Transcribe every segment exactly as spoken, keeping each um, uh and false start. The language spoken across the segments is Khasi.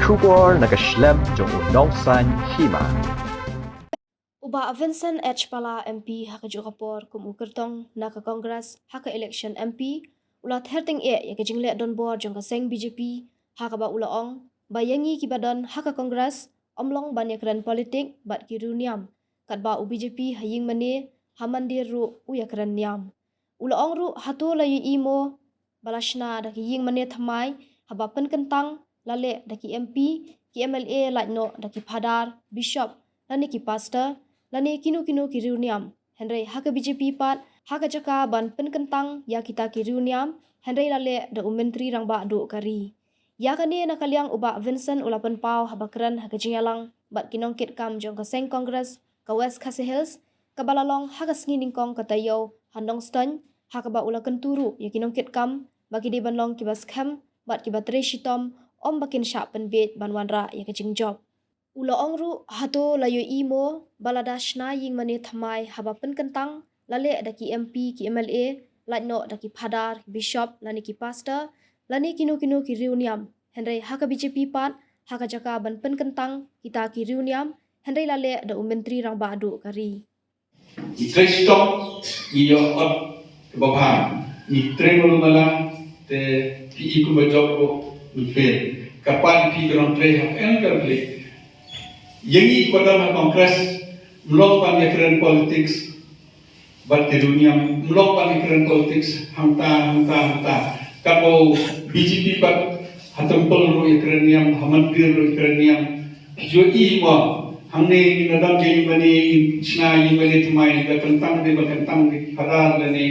Khubor na ka shlem jong u nongsan hima. U Bah Vincent H Pala M P ha kajuh ka por kum u kyrtong na ka Congress ha ka election M P, u la ther tyngeh ïa ka jingleh donbor jong ka seng B J P, ha kaba u la ong ba ïa ngi kiba don ha ka Congress ym long ban ïakren politik bad ki riewniam, katba u B J P ha ïing mane ha mandir ruh u ïakren niam. U la ong ruh, hato la ïohi mo ba la shna da ki ïing mane thymmai haba pynkyntang, la leh da ki M P, ki M L A, lait noh da ki phadar, bishop, lane ki pastor, lane kino kino ki riewniam. Hynrei ha ka B J P pat, ha ka jaka ban pynkyntang ïa kita ki riewniam, hynrei la leh da u Myntri Rangbah Duh ka ri. Ïa kane na ka liang u Bah Vincent u la pynpaw haba kren ha ka jingïalang bad ki nongkitkam jong ka seng Congress ka West Khasi Hills, kaba la long ha ka sngi nyngkong ka taïew ha Nongstoiñ, ha kaba u la kyntu ruh ïa ki nongkitkam ba ki dei ban long kiba skhem bad kiba trei shitom, ym ba kin shah pynbiej ban wanrah ïa ka jingjop. U la ong ruh, hato la ïohi mo ba lada shna ïing mane thymmai haba pynkyntang, la leh da ki M P, ki M L A, lait noh da ki phadar, ki bishop, lane ki pastor, lane kino kino ki riewniam. Hynrei ha ka B J P pat, ha ka jaka ban pynkyntang kita ki riewniam, hynrei la leh da u Myntri Rangbah Duh ka ri. Ngi trei shitom, ngi ïoh ot kaba bha, ngi trei malu mala, te phi i kumba jop ruh ngi fail. Ka pan phi ka nongtrei ha phi ka village. Ïa ngi kiba don ha Congress, ym long ban ïakren politics bad ki riewniam, ym long ban ïakren politics hangta hangta hangta. Katba u B J P pat ha temple ruh ïakren niam, ha mandir ruh ïakren niam. Ïohi mo, hangne ngi na dang jeng mane, ngi shna ïing mane thymmai, ba kyntang de, ba kyntang de ki phadar lane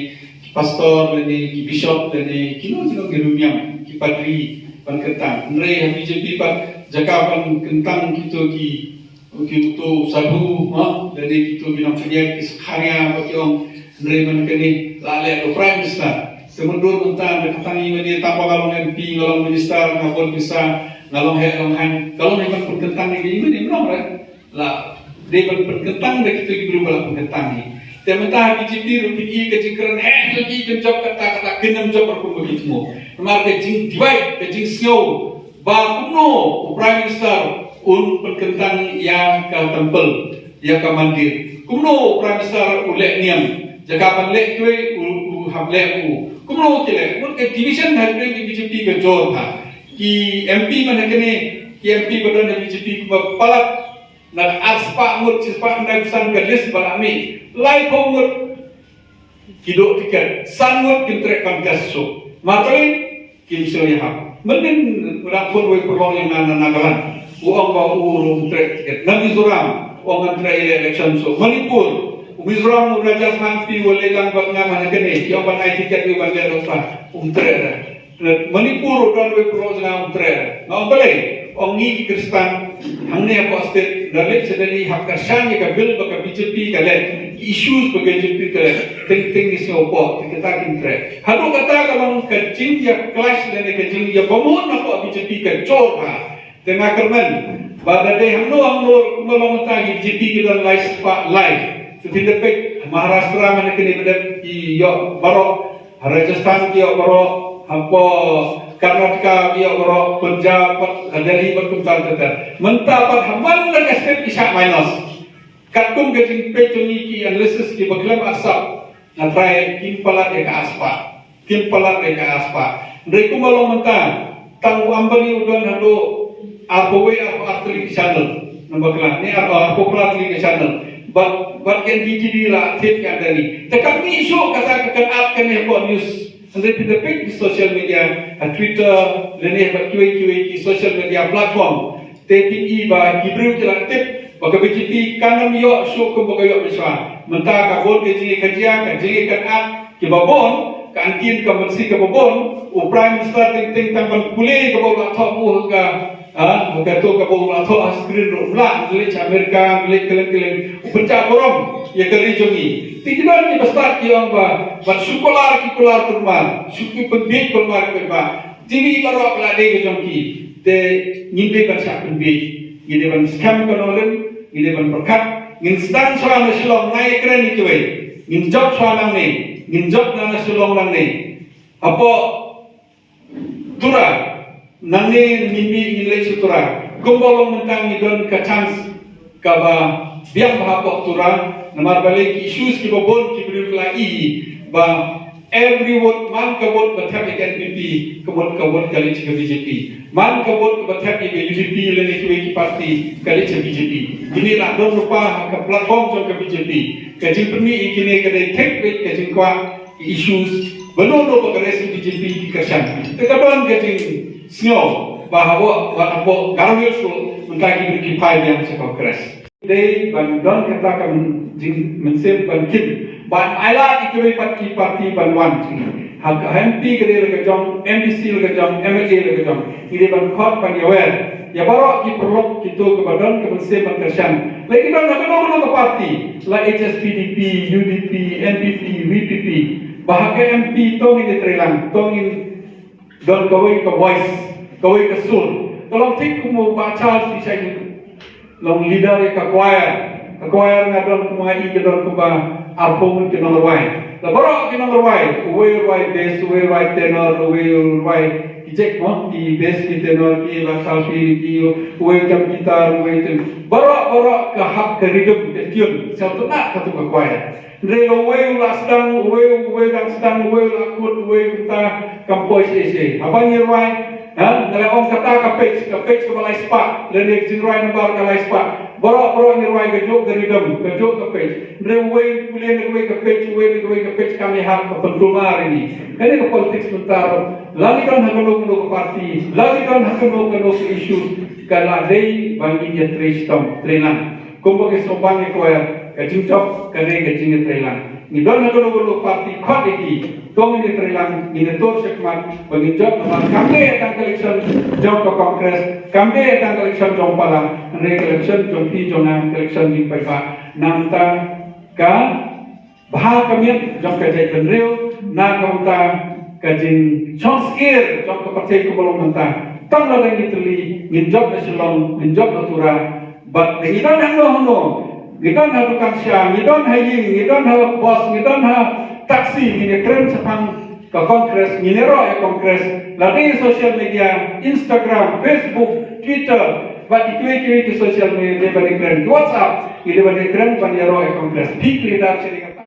ki pastor lane ki bishop lane kino kino ki riewniam, ki padri ban kyntang. Hynrei ha B J P pat jaka ban kyntang kito ki, kito sadhu, ha, lane kito ki nongpynïaid, ki sakharia ba ki ong, hynrei man kane la leh da u Prime Minister. Te myndur mynta da ka tang ïing mane, tang ba nga long M P, nga long minister, nga bun pisa, nga long heh long haiñ, ka long ïa ban pynkyntang ïa ka ïing mane, mynno re? La dei ban pynkyntang da kito ki briew ba la pynkyntang hi. Te mynta ha B J P ruh phi i ka jingkren heh, phi i kan jop kata kata, kin ym jop ruh kumba ki thmu. Namar ka jingdivide, ka jingsngew ba kumno u Prime Minister un pynkyntang ïa ka temple, ïa ka mandir. Kumno u Prime Minister u leh niam, jaka ban leh kiwei u, u hap leh u. Kumno ki leh, mut ka division ha ri ka B J P ka jor ha. Ki M P man ha kane, ki M P ba don ha B J P kumba palat na ka arspah ngut, shispah khyndai phew san ka list ba la mih. Laiphew ngut ki duh tiket, san ngut kim treh contest shuh. Mar kali kim shu ïahap. Mynnin u dang khun wei pyrlong ïa nga na Nagaland, u ong ba u ruh um treh tiket. Na Mizoram u ong ngan treh ïa election shuh. Manipur, u Mizoram u Raja Sangpi u leit lang bad nga man ha kane, ki ong ban ai tiket ïa u ban leh lokta, um treh re. Manipur u don wei pyrlong jong nga um treh re. Nga ong balei? Ong ngi ki Khristan hangne hapoh state, da leit sha Delhi hap kyrshan ïa ka bill ba ka B J P ka leh, ki issues ba ka B J P ka leh, teng teng ngi sngewbha te kita kim treh. Haduh kata ka long ka jingïa clash lane ka jingïa bamut na ka B J P ka jor bha. Te nga kyrmen ba da dei hangno hangno kumba long mynta, ki B J P ki don lai spah lai. Te phin da peit Maharashtra man kane ba dep ki ïoh baroh, ha Rajasthan ki ïoh baroh, hapoh Karnataka ki ïoh baroh, Punjab pat, ha Delhi pat kumta kumta. Mynta pat ha man la ka state ki shah minus. Katkum ka jingpeit jong ngi ki analysis kiba khlem arsap, nga trai kim palat ïa ka arspah. Kim palat ïa ka arspah. Hynrei kumba long mynta, tang u Ambani u don haduh arphew wei, arphew ar tylli ki channel. Namar kane ar, arphew phra tylli ki channel. Bad, bad ka N D T V la thied ka Ambani. Te kam mih shuh kata ka kynad kane hapoh news. Hynrei phi da peit ki social media, ha Twitter lane bad kiwei kiwei ki social media platform, te phi i ba ki briew ki la tip ba ka B J P kan ym ïoh shuh kumba ka ïoh mynshwa. Mynta ka bun ka jingïakajia, ka jingïakynad kiba bun, ka angtien ka mynsiem kaba bun. U Prime Minister teng teng tang ban pule kaba u la thoh u ha ka, ha, ha kato kaba u la thoh ha screen ruh, u la leit sha Amerika, leit kylleng kylleng, u pynjah burom ïa ka ri jong ngi. Te ki don kiba stad ki ong ba ban shu kular ki kular kulmar, shu ki pynbiej kulmar ki pynbiej. Te ngi baroh ka la dei ka jong ki. Te ngim dei ban shah pynbiej. Ngi dei ban skhem ka nongrim, ngi dei ban pyrkhat. Ngin sdang shuwa na Shillong, nai kren ïa kiwei. Ngin jop shuwa nangne, ngin jop na, na Shillong nangne. Hapoh Tura, nangne ngin mih ngin leit sha Tura. Kumba long mynta ngi don ka chance kaba biang bha hapoh Tura, namar balei ki issues kiba bun ki briew ki la ïohi ba every vote, man ka vote ba thep ïa ka N P P, ka vote, ka vote ka leit sha ka B J P. Man ka vote kaba thep ïa ka U D P lane kiwei ki party, ka leit sha B J P. Kine la don lypa ha ka platform jong ka B J P. Ka jingpynmih ïa kine ka dei thik beit ka jingkwah issues ba no no ba ka rest B J P ki kyrshan. Te ka don ka jingsngew ba haba, ba haba Garo Hills ruh mynta ki briew ki phai biang sha Congress. Dei ban don kata ka jingmynsiem ban kin ban ailad ïa kiwei pat ki party ban wan. Ha ka M P ka dei la ka jong, M D C la ka jong, M L A la ka jong. Ngi dei ban khot ban ïawer ïa baroh ki paralok kito kiba don ka mynsiem ban kyrshan. La ki don ha kano kano ka party, la H S P D P, U D P, N P P, V P P. Ba ha ka M P to ngin ïatreilang, to ngin don kawei ka voice, kawei ka sur. Ka long thik kum u Bah Charles Pishai, long leader ïa ka choir. Ka choir nga don kumba nga i ka don kumba arphew ngut ki nongrwai. La baroh ki nongrwai, uwei u rwai bass, uwei u rwai tenor, uwei u rwai ki jait mo, ki bass, ki tenor, ki la salfi, ki uwei u tam guitar, uwei u tam. Baroh, baroh ka hap ka rhythm, ka tune. Sa tu na ka tu ka choir. Hynrei la uwei u la sdang, uwei, uwei u dang sdang, uwei u la kut, uwei kumta kam poi shisha. Haba ngi rwai, ha, nga la ong kata ka page, ka page kaba lai spah, lane ka jingrwai nambar ka lai spah. Baroh, baroh ngi rwai kajuh ka rhythm, kajuh ka page. Hynrei uwei u pule na kawei ka page, uwei na kawei ka page, kam ïahap, ka pynkulmar ïa ngi. Kane ka politics mynta ruh, la ngi don ha kano kano ka party, la ngi don ha kano kano ka issue, ka la dei ba ngin ïatrei shitom, trei lang. Kumba ki sngewbang ïa ka choir, ka jingjop ka dei ka jingïatreilang. Ngi don ha kano kano party, khot ïa ki, to ngin ïatreilang, ngin ïatur shakhmat ba ngin jop, namar kam dei tang ka election jong ka Congress, kam dei tang ka election jong palat, hynrei ka election jong phi jong nga, ka election jingpaidbah. Nangta ka bha ka miat jong ka jaitbynriew, na ka bynta ka jingshong syier jong ka pyrthei kaba long mynta. Tang lada ngi tylli, ngin jop na Shillong, ngin jop na Tura, bad ngi don hangno hangno, ngi don ha dukan sha, ngi don ha ïing, ngi don ha bus, ngi don ha taxi, ngin ïakren shaphang ka Congress, ngin ïaroh ïa Congress, lada ïa social media, Instagram, Facebook, Twitter, bad kiwei kiwei ki social media, dei ban ïakren, WhatsApp, ngi dei ban ïakren ban ïaroh ïa Congress. Phi ki leader sha